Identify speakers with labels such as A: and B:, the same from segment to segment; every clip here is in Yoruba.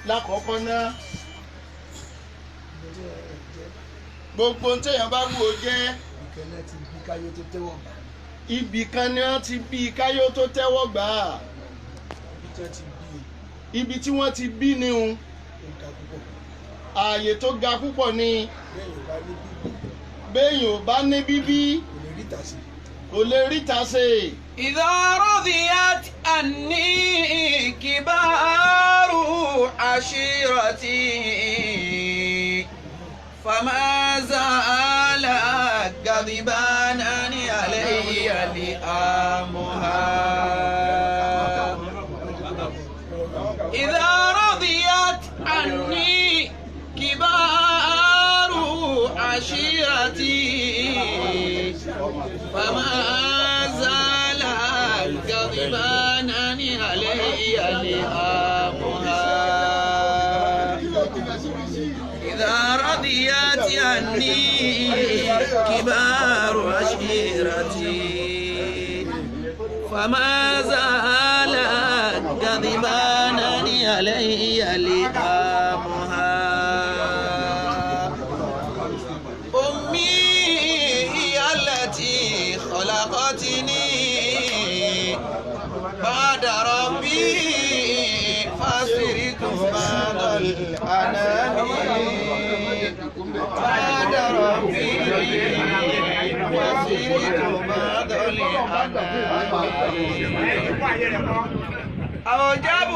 A: Lákọ̀ọ́kọ́ náà, gbogbo ohun téèyàn bá wù ó jẹ́,
B: Ìkẹlẹ ti bí káyé tó tẹ́wọ̀ gbà.
A: Ibì kan ni wọ́n ti bí káyó tó tẹ́wọ́ gbà á.
B: Ibi tí wọ́n ti bí
A: Ibi tí wọ́n ti bí ni un
B: ó ga púpọ̀.
A: Ààyè tó ga púpọ̀ ni.
B: Bẹ́ẹ̀ yóò bá ní bíbí,
A: Béèyàn ò bá ní bíbí,
B: kò lè rí ìtàsí.
A: Kò lè ríta ṣe.
C: إذا رضيت عني كبار عشيرتي فما زال غضبانا علي لئامها. إذا رضيت عني كبار عشيرتي فما زال غضبانا علي لئامها. إذا رضيت عني كبار عشيرتي فما زال غضبانا علي لئامها. أمي هي التي خلقتني بعد ربي فصرت بعد الأنام، بعد ربي فصرت بعد الأنام. أوجب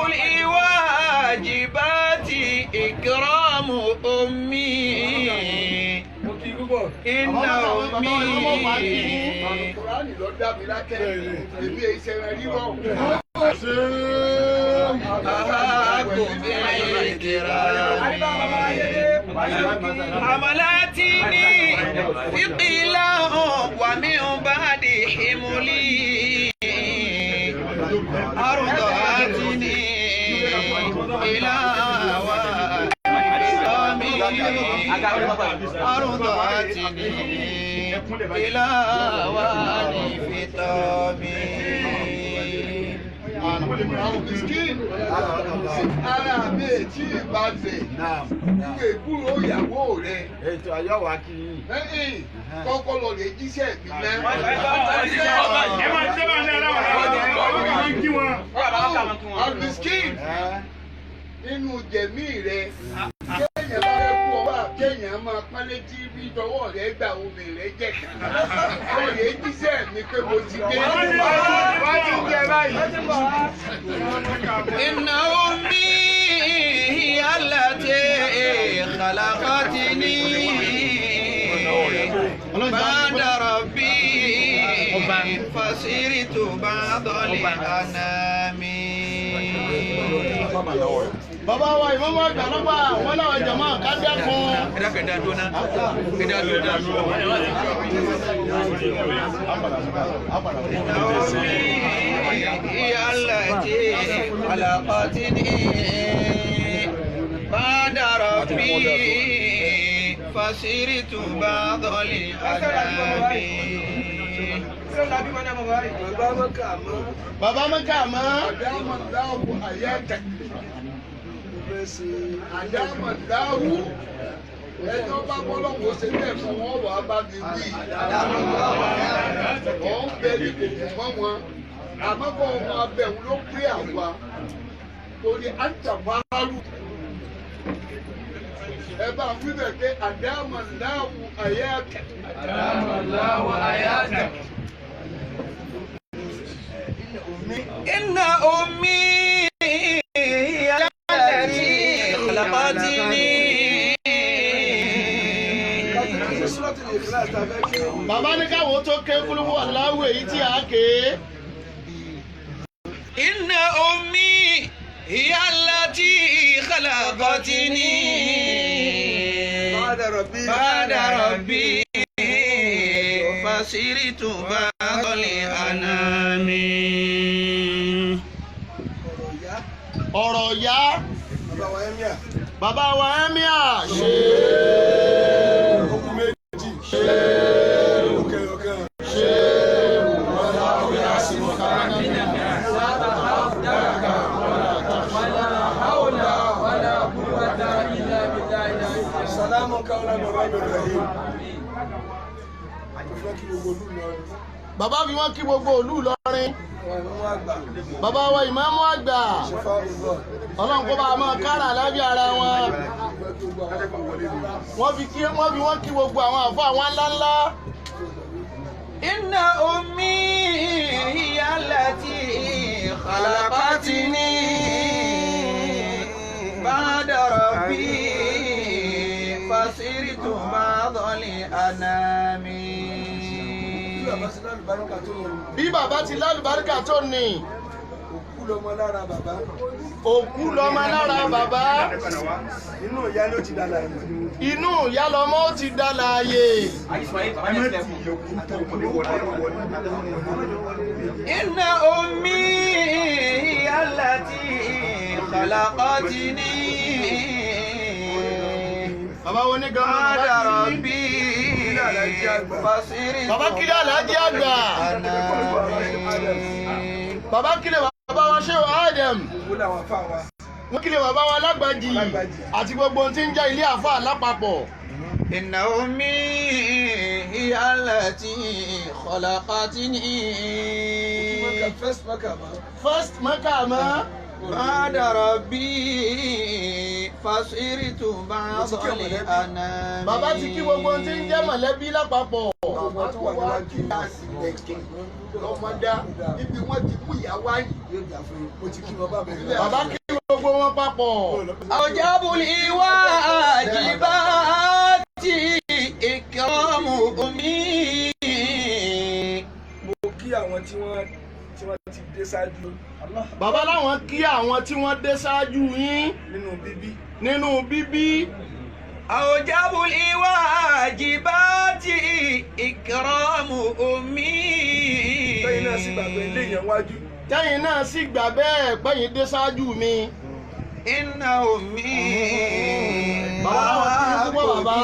C: الواجبات إكرام أمي، إن أمي
D: Kùránì ló dá mi lákẹ́, èmi èyí ṣe rẹ rírọ̀.
C: أحق بالإكرام. حملتني ثقلا ومن بعد حملي أرضعتني إلى وفطامي، أرضعتني إلى فطامي.
D: Miskin, ara mi ètí ìbàdàn ìwé ìbúrò ìyàwó rẹ.
E: Ètò ayọ̀ wá kí yín.
D: Lẹ́yìn kọ́kọ́ lọ lè jíṣẹ́ mi náà.
F: Ẹ máa ṣe máa ní ara wọn àwọn kí wọn.
D: Miskin, nínú jẹ̀mí rẹ, kéèyàn bá fẹ́ kú ọwọ́, kéèyàn máa pálẹ́ tí bí tọwọ́ rẹ gbà omi rẹ jẹ̀ kan. Lọ lè jíṣẹ́ mi pé mo ti dé.
E: Wọ́n ti jẹ báyìí.
C: إن أمي هي التي خلقتني بعد ربي فصرت بعض الأنام.
A: Bàbá wa ìmọ̀mọ́ àgbà lọ́gbà wọn láwọn jàmáà ká dẹ́kun.
C: Ẹ dákun, ẹ dá dúró náà, ẹ dá dúró náà. إن أمي هي التي خلقتني بعد ربي فصرت بعض الأنام.
B: Bàbá mọ́kà mọ́.
A: Bàbá mọ́kà mọ́.
D: Àdámọ̀ dáhùn àyẹ́tẹ̀.
B: Mo fẹ́ ṣe.
D: Àdámọ̀ dáhùn ẹni ọba bọ́lọ́wọ́ ṣe bẹ́ẹ̀ fún wọn wà á bá mi wí. Ọ̀ ń bẹ ní kòkò mọ́ wọn. Àmọ́ kọ́ ọmọ abẹ́hùn ló pé àwa. Torí àǹtàmárù. Ẹ bá wí bẹ̀ pé àdámọ̀ dáhùn àyẹ́tẹ̀.
C: Àdámọ̀. إن أمي هي التي خلقتني.
B: Kàtí Suratul Ikhlas ta fẹ́ ké.
A: Bàbá ní káwọn tó ké kúlúwù aláwọ̀ èyí tí a ké.
C: إن أمي هي التي خلقتني
B: بعد ربي.
C: بعد ربي فصرت بعض الأنام.
B: Ọ̀rọ̀ ìyá.
A: Ọ̀rọ̀ ìyá.
B: Bàbá wa Emir.
A: Bàbá wa Emir ṣe.
B: Okùn méjì. Òkè ọ̀kan.
E: ولا حول ولا
B: Rahim. Mo fẹ́ kí gbogbo olú Ìlọrin.
A: Bàbá fi wọ́n kí gbogbo ìlú Ìlọrin.
B: Àwọn ìmọ̀mú àgbà.
A: Bàbá wa ìmáàmù àgbà.
B: Ṣèfà olùgbọ́.
A: Ọlọ́run kó bá a máa kára àlàáfíà ara wọn.
B: Mo fẹ́ kí gbogbo àwọn àgbà wọlé mi.
A: Wọ́n fi wọ́n kí gbogbo àwọn àfọ àwọn ńláńlá.
C: إن أمي هي التي خلقتني بعد ربي فصرت بعض الأنام.
B: Bí bàbá sí lálùbáríkà tó yẹn,
A: Bí bàbá ti lálùbáríkà tó ní,
B: òkú lọmọ lára bàbá.
A: Òkú lọmọ lára bàbá.
B: Inú ìyá ló ti dàlà ẹ̀mọ́.
A: Inú ìyá lọmọ ó ti dá láàyè.
C: إن أمي هي التي خلقتني
A: Bàbá wo ní gan-an?
C: بعد ربي فصرت
A: Bàbá kílẹ̀ Aláàjì àgbà.
C: الأنام.
A: Bàbá kílẹ̀ bàbá wa ṣé Adam.
B: Òkú làwọn afá wa.
A: Wọ́n kílẹ̀ bàbá wa lágbàjì àti gbogbo ohun tí ń jẹ́ ilé àfáà lápapọ̀.
C: إن أمي هي التي خلقتني
B: Mọ́kà first mọ́kà mọ́.
A: First mọ́kà mọ́.
C: بعد ربي فصرت بعض الأنام.
A: Bàbá ti kí gbogbo ohun tí ń jẹ́ mọ̀lẹ́bí lápapọ̀.
B: Gbogbo tó wà níwájú
D: Àsìlẹ̀kẹ̀ lọ́mọdá ibi wọ́n ti mú ìyàwó àyè.
B: yóò jà fún yín. Mo ti kí wọn bá mi.
A: Bàbá kí gbogbo wọn papọ̀.
C: أوجب الواجبات إكرام أمي.
B: Mo kí àwọn tí wọ́n ti dé ṣáájú
A: Bàbá láwọn kí àwọn tí wọ́n dé ṣáájú yín
B: nínú bíbí.
A: Nínú bíbí.
C: أوجب الواجبات إكرام أمي.
B: Lẹ́yìn náà sì gbàgbé ilé yẹn wájú.
A: Tẹ́yìn náà sì gbà bẹ́ẹ̀ pẹ́yìn dé ṣáájú mi.
C: إن أمي
A: Bàbá láwọn kí yín púpọ̀ bàbá.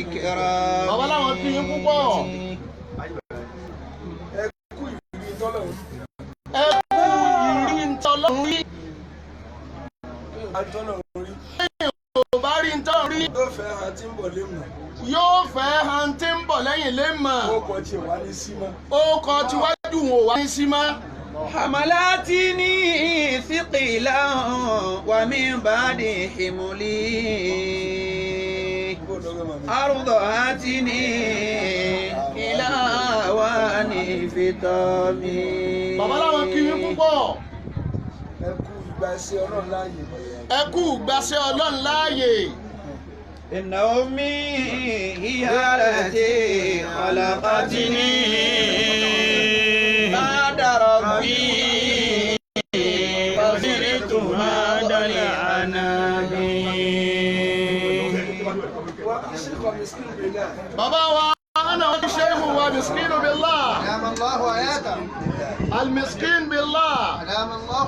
C: إكرام.
A: Bàbá láwọn kí yín púpọ̀.
B: Ẹ kú ìrírí tọ́lọ̀.
A: Ẹ kú ìrí ntọ́lọ́run rí.
B: Àtọ́lọ̀ rí.
A: Ò bá rí ntọ́lọ́run rí.
B: Yóò fẹ́ hàn tí ń bọ̀ lé mọ̀.
A: Yóò fẹ́ hàn tí ń bọ̀ lẹ́yìn lé mọ̀.
B: Ó kọ tiẹ̀ wá ní símọ́.
A: Ó kọ tiwájú wọn ò wá ní sí mọ́.
C: حملتني ثقيلا ومن بعد حملي
B: Bó lọ́wọ́ màmí.
C: أرضعتني إلى أوان فطامي.
A: Bàbá láwọn kí yín púpọ̀.
B: Ẹ kú ìgbà iṣẹ́ Ọlọ́run láàyè.
A: Ẹ kú gbàṣẹ Ọlọ́run láàyè.
C: إن أمي هي التي خلقتني بعد ربي فصرت بعد الأنام.
B: Wá àṣìkò miskin billah.
A: Bàbá wa ana wa sheikhu wa miskinu billah. Almiskin billah.
G: أدام الله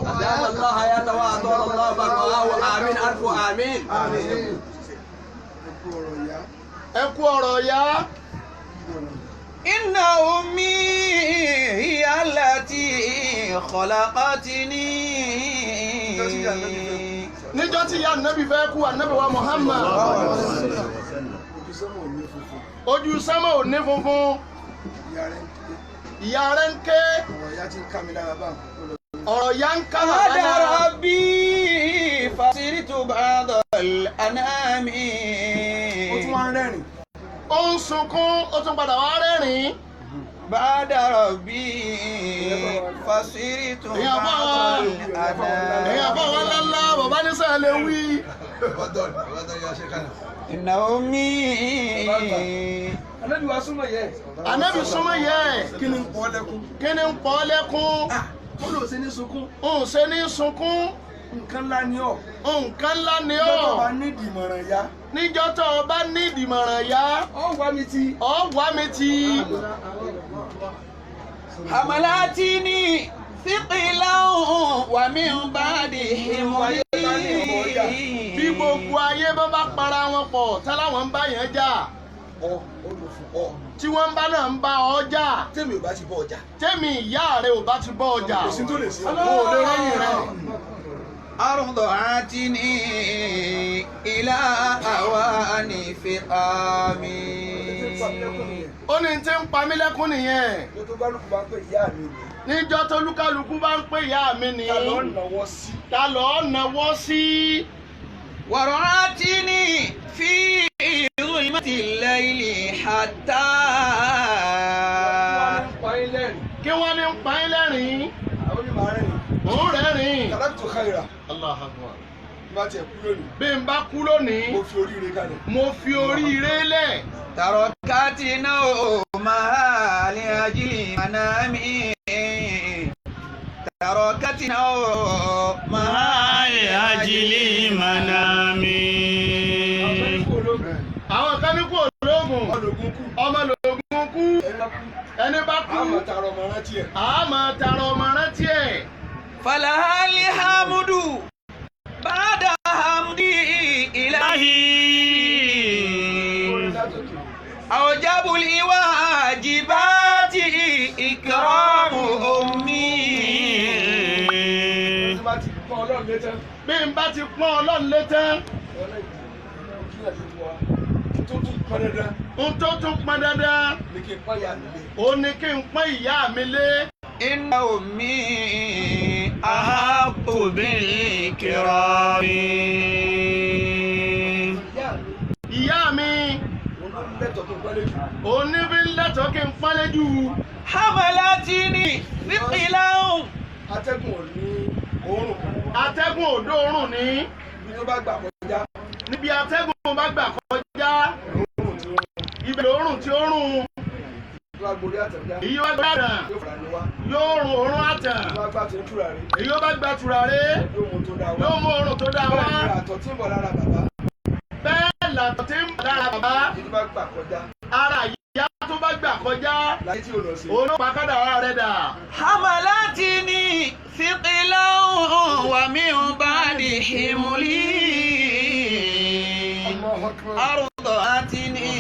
G: حياته وأطال الله بقاءه. آمين، ألف آمين.
B: Àmín. Ẹ kú ọ̀rọ̀ ìyá.
A: Ẹ kú ọ̀rọ̀ ya.
C: إن أمي هي التي خلقتني.
A: Níjọ́ tí ìyá ànábì fẹ́ kú, ànábì wa Muhammad.
B: Ojú sẹ́mọ̀ ò ní funfun.
A: Ojú sánmọ̀ ò ní funfun.
B: Ìyá rẹ̀ ń ké.
A: Ìyá rẹ̀ ń ké.
B: Ọ̀rọ̀ ìyá ti ń ká mi lára báwọn.
A: Ọ̀rọ̀ ya ń ká bàbá
C: هذا
A: lára.
C: ربي فصرت بعض الأنام.
B: Ó tún wá ń rẹ́rìn.
A: Ó ń sunkún, ó tún padà wá rẹ́rìn-ín.
C: بعد ربي فصرت
A: Èèyàn bá
C: بعض
A: wa èèyàn bá wa
C: الأنام.
A: ńláńlá bàbá ní sẹ́yìn lè wí.
C: إن أمي
B: Ànábì wa súnmọ́ yẹ.
A: Ànábì súnmọ́ yẹ.
B: Kí ni ń pọ́ lẹ́kún?
A: Kí ni ń pọ́ lẹ́kún?
B: Ó lò sí ní sunkún.
A: Ń ṣe ní sunkún.
B: Nǹkan ńlá ni ọ́.
A: Nǹkan ńlá ni
B: Lọ́dọ̀ bá
A: ọ́.
B: nídìí ìmọ̀ràn ya.
A: Níjọ́ tó o bá ní ìdìmọ̀ràn ya,
B: Ó wá mi ti.
A: ọ̀ wá mi ti.
C: حملتني ثقلا ومن بعد حملي.
A: Bí gbogbo ayé bá para wọn pọ̀ táláwọn ń bá yẹn jà,
B: Ọ ó lò fún ọ.
A: tí wọ́n bá náà ń bá ọ jà,
B: Tèmi ò bá ti bọ́ ọjà.
A: tẹ́mi ìyá rẹ ò bá ti bọ́ ọjà,
B: Kò sí tó lè ṣe.
A: o ò lè rẹ́yìn rẹ.
C: أرضعتني إلى أوان فطامي.
A: Ó ní tí ń pa mí lẹ́kún nìyẹn.
B: Ló tó bá lùkù bá ń pè ìyá mi ni.
A: Níjọ́ tó lúkálukú bá ń pè ìyá mi ní.
B: Ta ló ń náwó sí?
A: Ta ló náwó sí?
C: ورعتني في ظلمة الليل حتى
B: Wọ́n ní pa yín lẹ́rìn.
A: Kí wọ́n ní ń pa yín lẹ́rìn-ín?
B: Àwọn onímọ̀ rẹ̀ ni.
A: Òun rẹ́rìn-ín.
B: Taraktu khaira.
A: Allahu Akbar.
B: Bí bá tiẹ̀ kú lónìí.
A: Bí n bá kú lónìí,
B: Mo fi oríire kalẹ̀.
A: mo fi oríire lẹ̀.
C: تركت نومها لأجل منامي تركت نومها
F: لأجل منامي.
A: Àwọn kan ní kú ológun.
B: Ọlọ́gun kú.
A: Ọmọ lògùn kú.
B: Ẹni bá kú.
A: Ẹni bá kú.
B: Àmọ̀ tààrọ̀ ọmọ rántí ẹ̀.
A: Àmọ́ tààrà ọmọ rántí ẹ̀.
C: فلها الحمد بعد حمدي إلهي أوجب الواجبات إكرام أمي.
B: Tí bá ti pọ́n Ọlọ́run létẹ́.
A: Bí n bá ti pọ́n Ọlọ́run lé tán,
B: Ọlọ́run kí ni àti wá. Tó tún pọ́n dandan
A: n tó tún pọn dandan,
B: ni kí n pọ́n ìyá mi lé.
A: ó ní kí n pọ́n ìyá mi lé.
C: إن أمي أحق بالإكرام.
B: Ìyá mi,
A: Ìyá mi,
B: òun ló lẹ́tọ̀ọ́ kí n pọ́n lé jù.
A: òun ní fi ń lẹ́tọ̀ọ́ kí n pọ́n lé jù.
C: حملتني ثقلا.
B: Atẹ́gùn ò ní òórùn kan.
A: Atẹ́gùn òdòórùn ní.
B: Ibi tó bá gbà kọjá,
A: Níbi atẹ́gùn bá gbà kọjá,
B: òórùn tí ó rùn.
A: ibẹ̀ lòórùn tí ó rùn.
B: Tó bá gborí àtẹ̀já,
A: Èyí wá gbàdàn,
B: yóò fara ní wá.
A: yóò rùn òórùn àtàn.
B: Tó bá gbà tí ń túra rí,
A: Èyí ó bá gba tùràrí,
B: yóò mú tó dáa wá.
A: yóò mú òórùn tó dáa wá.
B: Bẹ́ẹ̀ ni àtọ̀ tí ń bọ̀ lára bàbá,
A: Bẹ́ẹ̀ làtọ̀ tí ń bọ̀ lára bàbá,
B: ibi tó bá gbà kọjá,
A: ara ìyá tó bá gbà kọjá,
B: láyé tí ò lọ sí.
A: òun ló pa kádàrá rẹ̀ dà.
C: حملتني ثقلا ومن بعد حملي أرضعتني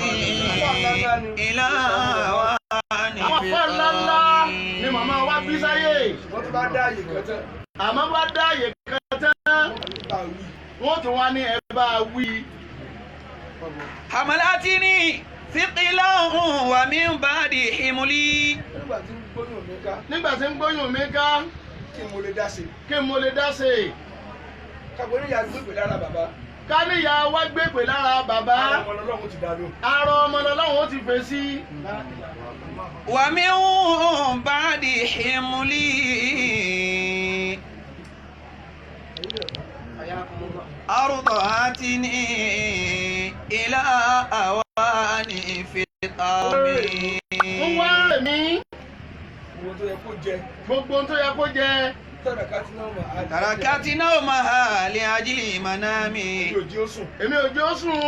C: إلى وان
A: Àwọn afọ ńláńlá ni màmá wa bí sáyé.
B: Wọ́n tó bá dá àyè kan tán,
A: Àmọ́ bá dá àyè kan tán,
B: bá wí.
A: wọ́n tún wá ní ẹ bá wí.
C: حملتني ثقلا ومن بعد حملي
B: Nígbà tí ń gbóyún mi ká,
A: Nígbà tí ń gbóyún mi ká,
B: kí n mo lè dá sí.
A: kí n mo lè dá sí i.
B: Kàgbé níyà gbégbé lára bàbá.
A: Ká níyà wá gbèpè lára bàbá,
B: Àwọn ọmọ Ọlọ́run ti dá lóhùn.
A: arọ ọmọ lọ́lọ́run ó ti fèsì.
C: ومن بعد حملي أرضعتني إلى أوان فطامي.
A: Ń wá rè mí,
B: Owó tó yẹ kó jẹ,
A: gbogbo ohun tó yẹ kó jẹ.
B: tàràkà tí náà mà á jẹ.
C: تركت نومها لأجل منامي.
B: Èmi ò jí ó sùn.
A: Èmi ò jẹ́ ó sùn.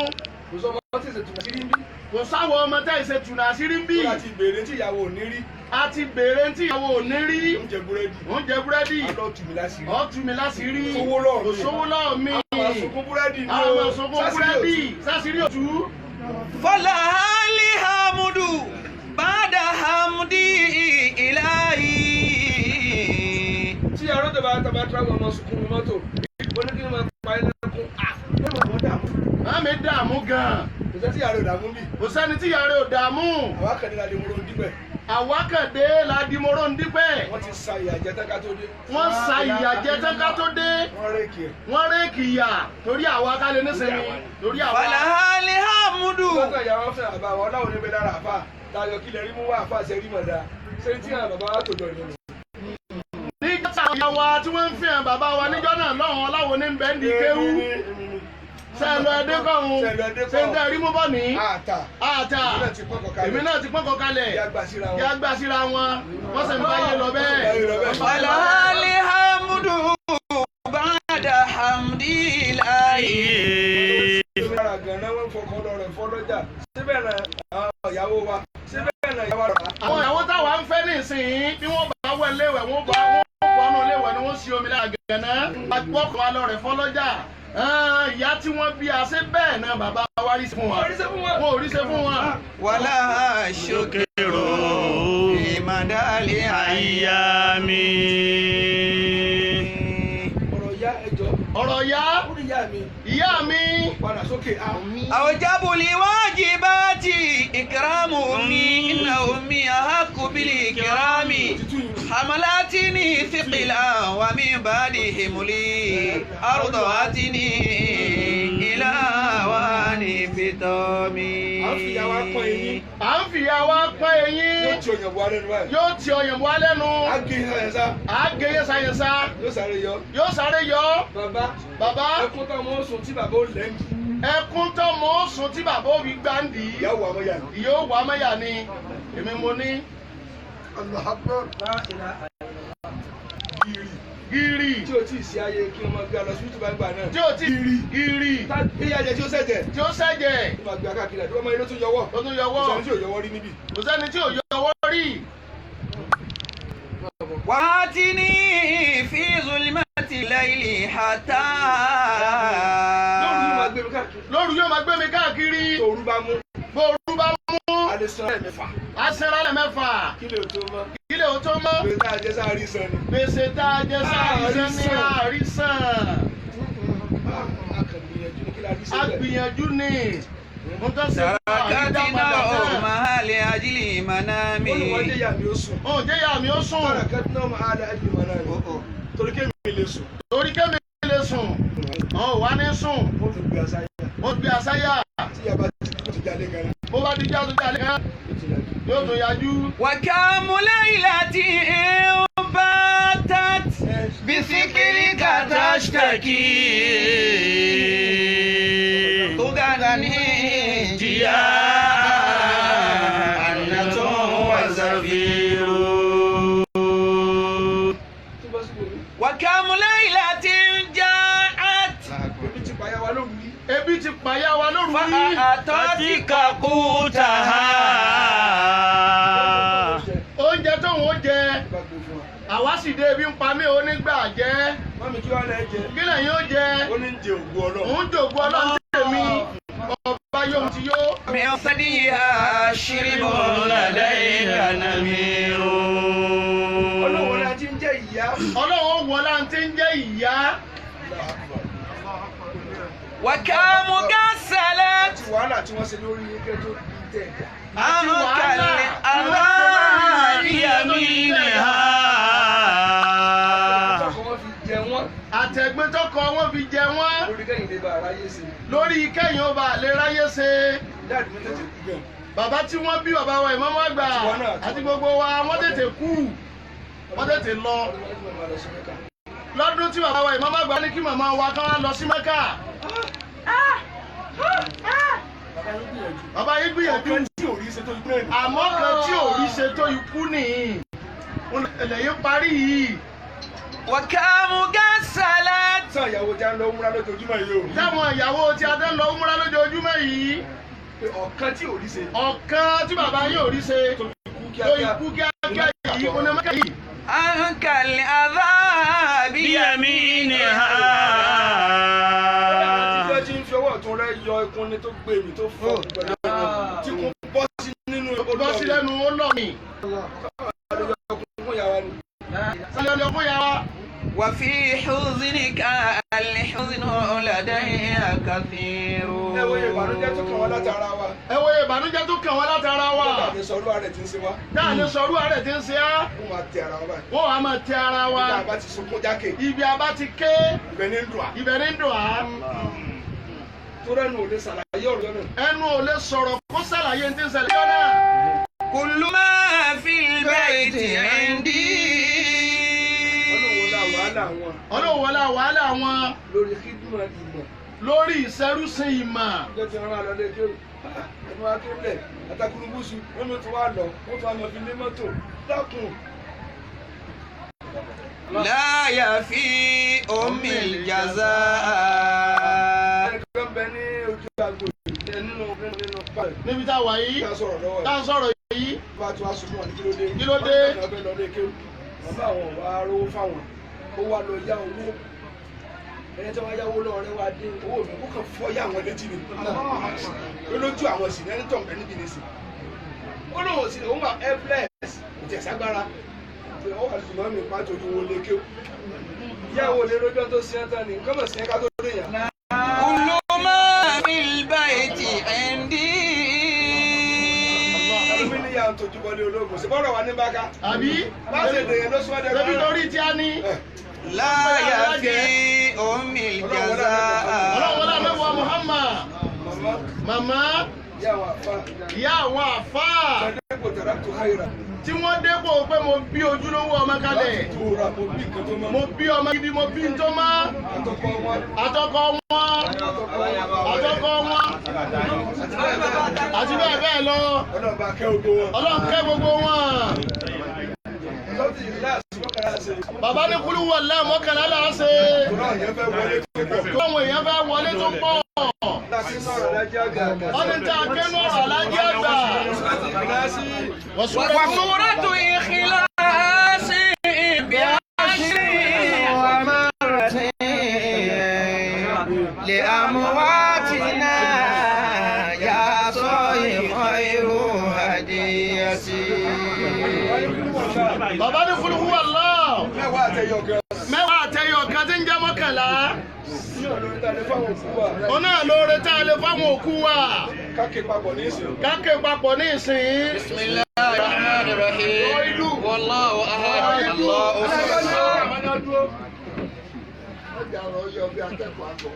B: Kò sọ ọmọ tí ìṣètò sí rí ń bí.
A: Kò sáwọ ọmọ tẹ́ ìṣe tùnà àṣírí ń bì.
B: Kó láti béèrè tí ìyàwó ò ní rí.
A: A ti béèrè tí ìyàwó ò ní rí.
B: Oúnjẹ búrẹ́dì.
A: Oúnjẹ búrẹ́dì.
B: Alọ́ tù mí láṣìírí.
A: Ọ̀ tú mi láṣìírí.
B: Sówó lọ́ọ̀ mi.
A: Kò sówó lọ́ọ̀ mi.
B: Àwọn àsunkún búrẹ́dì ni o.
A: Àwọn sunkún
B: Sásìrì
A: búrẹ́dì.
B: òtún.
A: Sásìrí òtú.
C: فلها الحمد بعد حمدي إلهي.
B: Tí arọ́ tó bá tàbá tíráwọ̀ ọmọ sunkún ní mọ́tò, mo ní kí n máa pa ẹ́ lẹ́kún. Ah! Bẹ́ẹ̀ mo dààmú.
A: Màmí dààmú gan-an.
B: Kò sẹ́ tí ìyá rẹ̀ ò dààmú bì.
A: Kò sẹ́ni tí ìyá rẹ̀ ò dààmú.
B: Àwa kàn ní la lè mú lóun dípẹ̀.
A: Àwákàndé la di moro ń dípẹ́.
B: Wọ́n ti sa ìyà jẹ tán ká tó dé.
A: Wọ́n sa ìyà jẹ tán ká tó dé.
B: Wọ́n réèkì ẹ̀.
A: Wọ́n réèkì ìyà torí àwa ká lè nísinmi. Torí àwa.
C: فلها الحمد.
B: Lọ́kàn ìyá wọn fẹ́ àbá wọn láwọn oníbẹ̀ lára àfà. Tayọ kí lẹ rí mú wá àfà ṣe rí mọ̀ dáa. Ṣé tí àwọn bàbá wa tòjọ ìlú?
A: Níjọ́ tí àwọn ìyá wa tí wọ́n ń fi hàn bàbá wa níjọ́ náà lọ́hùn ọláwo ní bẹ́ẹ̀ ń di kéwú. Sẹ́ẹ̀lọ ẹdẹ kọ̀hún.
B: Sẹ́ẹ̀lọ ẹdẹ kọ̀hún.
A: Ṣé ń tẹ́ rí mú bọ̀ ní?
B: Àtà.
A: Àtà.
B: Èmi náà ti pọ́n kọ̀ọ̀kan.
A: Èmi náà ti pọ́n kọ kalẹ̀.
B: Ìyá gbà síra wọn.
A: Yá gbà síra wọn. Wọ́n sì ń bá yé lọ bẹ́ẹ̀.
C: فلها الحمد بعد حمدي إلهي.
B: Lára gan-an wọ́n fọkàn lọ rẹ̀ fọ́ lọ́jà. Síbẹ̀ náà àwọn ìyàwó wa. Síbẹ̀ náà ìyàwó rà.
A: Àwọn ìyàwó táwa ń fẹ́ nísìnyí bí wọ́n bá wẹ̀ léwẹ̀ wọ́n bá wọ́n bọ́nú léwẹ̀ ni wọ́n ṣe omi lára gànà. Agbọ́kọ̀ wa lọ rẹ̀ fọ́lọ́jà. Ìyá tí wọ́n bí a ṣe bẹ́ẹ̀ náà bàbá wa rí sí fún wa. Wọ́n ò rí ṣe fún wa.
C: ولا شكر في مدى الأيام.
B: Ọ̀rọ̀ ìyá ẹjọ́.
A: Ọ̀rọ̀ ìyá
B: Ó ní ìyá mi.
A: Ìyá mi.
B: Padà sókè a.
C: أوجب لواجبات إكرام أمي إن أمي أحق بالإكرام حملتني ثقلا ومن بعد حملي أرضعتني إلى وان فطامي
B: À ń fìyà wa pọ́n eyín.
A: À ń fìyà wa pọ́n eyín.
B: Yóò ti òyìnbó wa lẹ́nu báyìí.
A: Yóò ti ọyàn wá lẹ́nu.
B: Á gé yẹn sá.
A: À á gé yẹsàyẹsà.
B: Yóò sáré yọ.
A: Yóò sáré yọ.
B: Bàbá.
A: Bàbá.
B: Ẹkún táwọn ó sùn tí bàbá ó lẹ́nu.
A: Ẹkún tó mọ̀ ó sùn tí bàbá ó fi gbáǹdì.
B: Ìyá wà mọ́yà ni.
A: Ìyá ó wà mọ́yà ni. Èmi mo ní.
B: Gírì.
A: Gírì.
B: Tí o tí ì sí ayé kí wọ́n máa gbé alọ sí túbà gbà náà.
A: Tí o ti gírì.
B: Ìyá jẹ tí ó sẹ̀jẹ̀.
A: Tí ó sẹ́jẹ̀.
B: Ó máa gbé akáàkiri àdúgbò ọmọ ilé tó yọwọ́.
A: Tó tún yọwọ́.
B: Kò sẹ́ni tí ò yọwọ́ rí níbí.
A: Kò sẹ́ni tí ò yọwọ́ rí.
C: وآتني في ظلمة الليل حتى
B: Lóru yóò máa gbé mi káàkiri.
A: Lóru yóò máa gbé mi káàkiri.
B: Òru bá mú.
A: Bóoru bá mú.
B: A lè san lẹ́ẹ̀mẹ́fà.
A: Aṣẹ́ra lẹ́mẹ́fà.
B: Kí lè tó mọ́?
A: Kílẹ̀ ò tó mọ́.
B: Gbé tá a jẹ sáà rí san ni.
A: Gbèsè tá a jẹ sáàrísàn ní àrísàn.
B: A kàn gbìyànjú ní kí la rí
A: A
B: sẹ́lẹ̀.
A: gbìyànjú ní. Mo tọ́ sí fún
C: تركتنا
A: àrídàpadà náà.
C: أمها لأجل منامي
B: Olùwọ́n jẹ́ ìyá mi ó sùn.
A: Ó jẹ́ ìyá mi ó sùn.
B: Tarakatna máa dá ẹbí mọ́ náà ni. Torí kémi lè sùn.
A: Torí kémi lè sùn. Ọ̀ wá ní sùn.
B: Wọ́n tún gbé aṣáyà.
A: Mo gbé àsáyà.
B: Tí ìyá bá ti jalè gan-an.
A: Bó bá di jáde jáde kan,
B: Ó ti yàjú.
A: yóò tún yájú.
C: وكم ليلة باتت بثقلك تشتكي تغني جيانة وزفير
B: Tó bá sí wòlé.
C: وكم ليلة جاءت
B: Ebi ti pàyà wa lóru rí.
A: Ebi ti pàyà wa lóru rí.
C: فأعطتك قوتها
A: Oúnjẹ tóun ó jẹ,
B: Bá gbé fún wa.
A: àwa sì dé ebi ń pa mí onígbà jẹ́.
B: Mọ́mí kí wàá lẹ́ jẹ.
A: Kí lẹ̀yin ó jẹ?
B: Ó ní ń jẹ ògùn ọlọ́run.
A: Òun jòkó ọlọ́run tèmi. Ọba yóò ti yó.
C: من ثديها شرب لديك نمير
B: Ọlọ́run náà ti ń jẹ́ ìyá.
A: Ọlọ́run ó wọlá ti ń jẹ́ ìyá.
C: وكم غسلت
B: Àti wàhálà tí wọ́n ṣe lórí ike tó bí tẹ̀.
C: عنك الأذى بيمينها
B: Tọkọ wọn fi jẹ wọ́n.
A: Àtẹ̀gbẹ́ tọkọ wọn fi jẹ wọ́n.
B: Lórí kẹ́yìn lè ba aráyé ṣe.
A: Lórí kẹ́yìn ó bá lè ráyé ṣe.
B: Dáàdì mi tètè kú gan.
A: Bàbá tí wọ́n bí bàbá wa ìmọ̀mọ́ àgbà àti gbogbo wa wọ́n tètè kú. Wọ́n tètè lọ.
B: Ọdún wọn ti máa lọ sí Mẹ́kà.
A: Lọ́dún tí bàbá wa ìmọ̀mọ́ àgbà ní kí màmá wa kán wá lọ sí Mẹ́kà.
B: Bàbá yín gbìyànjú.
A: Bàbá yìí gbìyànjú.
B: Ọ̀kan tí ò rí ṣe tó ikú náà ni.
A: Àmọ́ kan tí ò rí ṣe tó ikú nìyí. Ẹlẹ́yìn parí yìí.
C: وكم غسلت
B: Sàn ìyàwó tí a ń lọ múra lójoojúmọ́ yìí o.
A: Táwọn ìyàwó tí a dán lọ múra lójoojúmọ́ yìí.
B: Pé ọ̀kan tí ò rí ṣe
A: Ọ̀kan tí bàbá yìí ò rí ṣe
B: tó ikú
A: tó
B: kíákíá.
A: ikú kíákíá yìí onímọ̀kẹ́ yìí.
C: عنك الأذى بيمينها
B: Àti bí ó ti ń fi ọwọ́ ọ̀tún rẹ̀ yọ ikun ni tó gbé mi tó fọ́ pẹ̀lú ẹnu tí kò bọ́ sí nínú
A: Bọ́ sí lẹ́nu ó lọ mí.
B: Fún ìyàwó ni.
A: Sálẹ̀ ọ̀dọ̀ fún yàrá.
C: وفي حزنك الحزن لدي كثير
B: Ẹ wo ìbànújẹ́ tó kàn wọ́n látara wa.
A: Ẹ wo ìbànújẹ́ tó kàn wọ́n látara wa.
B: Nígbà tí sọ̀rọ̀ ààrẹ ti ń ṣe wá.
A: Táà ní sọ̀rọ̀ àárẹ̀ tí ń ṣe á.
B: Wọ́n máa tẹ ara wa báyìí.
A: Wọ́n wàá máa tẹ ara wa.
B: Nígbà bá ti sunkún jákè.
A: Ibi a bá ti ké,
B: Ibẹ̀ ní ń dùn à.
A: ibẹ̀ ní ń dùn á.
B: Tó rẹ́nu ò lè ṣàlàyé ọ̀rọ̀ náà.
A: Ẹnu ò lè sọ̀rọ̀ kó ṣàlàyé ní ti ń ṣẹlẹ̀ yọ náà.
C: كل ما في البيت عندي
B: Ọlọ́run la wàhálà wọn
A: Ọlọ́run wọlá wàhálà wọn
B: lórí kídùmọ̀ ìmọ̀.
A: lórí ìṣerúsìn ìmọ̀.
B: Ọjọ́ ti rán alọ́ lé kéwù. Ẹnu wa tó lẹ̀ àtàkùrùbùsù wọ́n ló ti wá lọ wọ́n tún wá lọ fi lé mọ́tò. Dákun.
C: لا يفي أم الجزاء
B: Ẹnìkan bẹ ní ojú agbo yìí nínú nínú pàrọ̀.
A: Níbi tá a wà yìí,
B: Kí a sọ̀rọ̀ lọ́wọ́
A: tá a ń sọ̀rọ̀ yìí,
B: bá a tún wá sunkún wọn ní kí ló dé.
A: Kí ló dé?
B: Wọ́n fẹ́ lọ lé kéwù. Bàbá àwọn wá rówó fáwọn. Ó wá lọ yá owó. Ẹni tí wọ́n yáwó lọ́wọ́ rẹ̀ wá dé owó mi kó kàn fọ́ yá àwọn létí ni. Ó lójú àwọn sì ní ẹni tó ń bẹ níbi nísìn. Ó lóun ò sí òun wà helpless kò tẹ̀ ságbára. Ó wà lùmọ́ mi pa torí owó lé kéwù. Ìyá wo lè rojọ́ tó sí ẹ́ tán ni nǹkan mọ̀ sí ẹ́ ká tó dé yàn.
C: كل
B: ń tójú bọ́lé ológun ṣe bọ́rọ̀ wa ní bága.
A: Àbí?
B: Bá ṣe dèyàn ló sún ẹ́dẹ̀rẹ́.
A: Ṣebí torí tí a ní.
C: لا يفي أم الجزاء
A: Ọlọ́run wọlé àmẹ́wàá Muhammad.
B: Màmá
A: Màmá
B: ìyá àwọn àfa.
A: ìyá àwọn àfáà
B: Sọdẹ́gbò tàrà tó háyìrà.
A: tí wọ́n dépò pé mo bí ojúlówó ọmọ kalẹ̀.
B: Láti túra mo bí nǹkan tó mọ́.
A: Mo bí ọmọ gidi, mo bí n tó mọ́.
B: Àtọkọ wọn.
A: Àtọkọ wọn.
B: Àtọkọ wọn.
A: Àtọkọ wọn. Àti bẹ́ẹ̀ bẹ́ẹ̀ lọ.
B: Ọlọ́run bá kẹ́ ogun wọn.
A: Ọlọ́run kẹ́ gbogbo wọn.
B: Lọ́tì láàsì mọ́kànlá ṣe.
A: Bàbá ní kúlú wọ̀ lẹ́ mọ́kànlá là á ṣe.
B: Tòrọ àyẹ̀ fẹ́ wọlé tó pọ̀.
A: Tó àwọn èèyàn fẹ́ wọlé tó pọ̀.
B: Láti sọ̀rọ̀ lájẹ́ àgbà.
A: Wọ́n ní tá a kẹ́nu ọ̀rọ̀ alájí àgbà.
B: Láti kíláàsì.
C: وسورة إخلاص بعشر
G: ومرة لأمواتنا يا صاحب خير هديتي.
A: Bàbá ní kúlú wọ̀ lọ́.
B: Mẹ́wàá àtẹyọ gan.
A: Mẹ́wàá àtẹyọ kan tí ń jẹ́ mọ́kànlá.
B: Ní olórí ta ni fáwọn òkú wa.
A: Ó náà lóore tá a lè fáwọn òkú wa.
B: Káàkiri papọ̀ ní ìsìn.
A: Káké papọ̀ ní ìsìn.
C: بسم الله الرحمن الرحيم والله أحد الله الصمد.
D: Ọjà ọ̀rọ̀ yọ bí akẹ́kọ̀ọ́ àgọ́.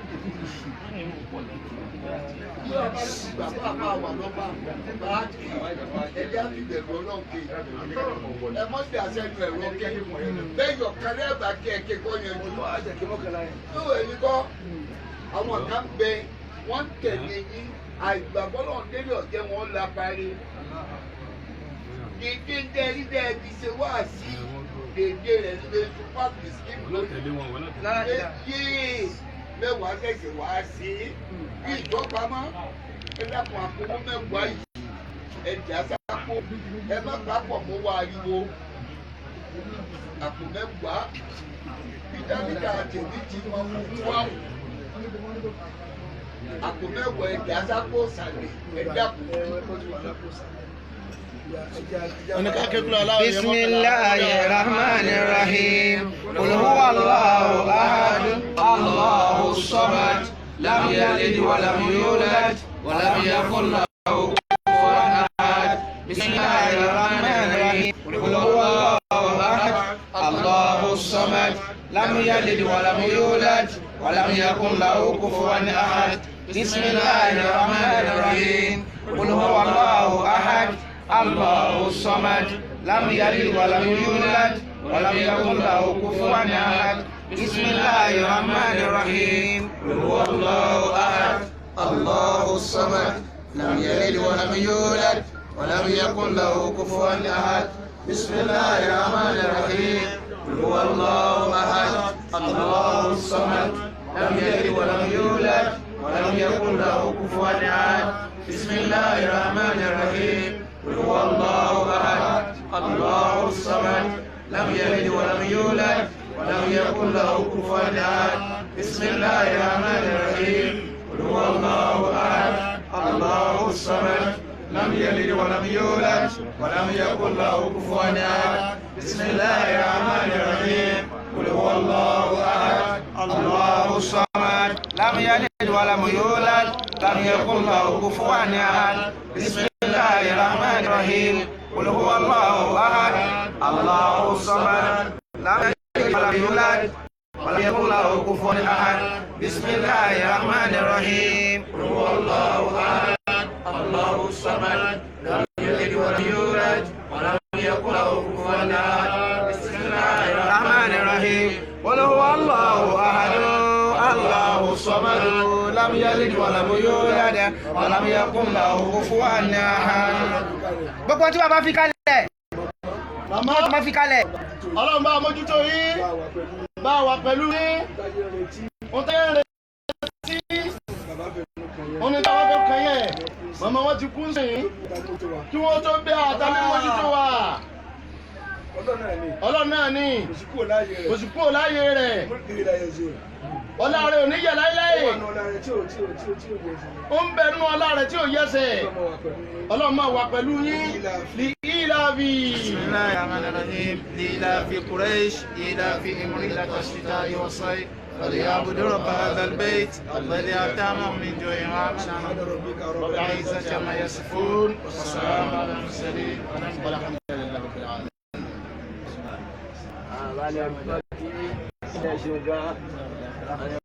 D: Bí ọba ti gbà fún àbá wà lọ́ba, bá a kì í, ẹ̀jẹ̀ á fi bẹ̀rù ọlọ́run kì í. Ẹ mọ́ sí àṣẹnu ẹ̀rọ kẹ́. Bẹ́ẹ̀ yọ̀ kálẹ̀ ẹ̀bà kí ẹ kékọ́ yẹn jù.
B: Wọ́n á jẹ́ kí mọ́kànlá yẹn.
D: Lóò ẹ̀yin kọ́, àwọn kan bẹ, wọ́n ń tẹ̀lé yín, àìgbàgbọ́ náà délé ọ̀jẹ̀ wọn la parí. Dèdè ń dẹ́ rí dẹ́ ti ṣe wá sí dèdè rẹ̀ lè tún pàtó sí lónìí yéé mẹ́wàá ṣẹ̀ṣẹ̀ wá sí bí ìjọpamọ́ ẹ dákun àpòmọ́ mẹ́wàá yìí ẹ jà sápò ẹ má papọ̀ mọ́ wá ariwo àpò mẹ́wàá bítámítà tèmi ti mọ fún wa àpò mẹ́wàá ẹ jà sápò sàlẹ̀ ẹ dákun.
G: بسم الله الرحمن الرحيم. قل هو الله أحد الله الصمد
C: لم يلد ولم يولد ولم يكن له كفوا أحد. بسم الله الرحمن الرحيم.
G: قل هو الله أحد الله الصمد لم يلد ولم يولد ولم يكن له كفوا أحد. بسم الله الرحمن الرحيم. قل هو الله أحد الله الصمد لم يلد ولم يولد ولم يكن له كفوا أحد. بسم الله الرحمن الرحيم.
C: قل هو الله أحد الله الصمد لم يلد ولم يولد ولم يكن له كفوا أحد. بسم الله الرحمن الرحيم. قل هو الله أحد الله الصمد لم يلد ولم يولد ولم يكن له كفوا أحد. بسم الله الرحمن الرحيم. قل هو الله أحد الله الصمد لم يلد ولم يولد ولم يكن له كفوا أحد. بسم الله الرحمن الرحيم. قل هو الله أحد الله الصمد لم يلد ولم يولد ولم يكن له كفوا أحد. بسم الله الرحمن الرحيم. قل هو الله أحد الله
G: الصمد لم يلد ولم يولد لم يكن له كفوا أحد. بسم الله الرحمن الرحيم. قل هو الله أحد الله الصمد لم يلد ولم يولد ولم يكن له كفوا أحد. بسم الله الرحمن الرحيم.
C: قل هو الله أحد الله الصمد لم يلد ولم يولد ولم يكن له كفوا أحد. بسم الله
G: الرحمن الرحيم. قل هو الله أحد الله الصمد لم يلد ولم يولد ولم يكن له كفوا أحد. Gbogbo tí bàbá fi kalẹ̀,
A: Màmá
G: tí bàbá fi kalẹ̀.
A: Ọlọ́run bá mójútó yín,
B: Bá wà pẹ̀lú
A: bá wà pẹ̀lú yín.
B: táyé retí.
A: Ó tẹ́ ń retí,
B: Bàbá fẹ́ mú kan yẹn.
A: ó ní táwọn fẹ́ kàn yẹn. Màmá wọn ti kú sí
B: Bá tó tó wa.
A: kí wọ́n tó bẹ́ àtàlẹ́ mójútó wa.
B: Ọlọ́run náà ni.
A: Ọlọ́run náà ni
B: Kò sí kúrò láàyè
A: kò
B: rẹ̀.
A: sì kúrò láàyè rẹ̀.
B: Mo kiri láyé ṣe.
A: Ọlá rẹ̀ ò ní yẹ̀ láíláí.
B: Ó wà ní ọlá rẹ̀ tí ò tí ò tí ò tí ò yẹ sí.
A: Ó ń bẹ nínú ọlá rẹ̀ tí ò yẹsẹ̀.
B: Ọmọ wà pẹ̀lú yín.
A: Ọlọ́run máa wà pẹ̀lú yín. Li ìlàbí.
G: بسم الله الرحمن الرحيم. لإلاف قريش إيلافهم رحلة الشتاء والصيف.
C: فليعبدوا رب هذا البيت الذي أطعمهم من جوع وآمنهم. رب العزة عما يصفون والسلام على المرسلين
A: والحمد لله رب العالمين.
E: Àbálẹ̀ ọ̀gbọ́n kí ẹ ṣe gan-an.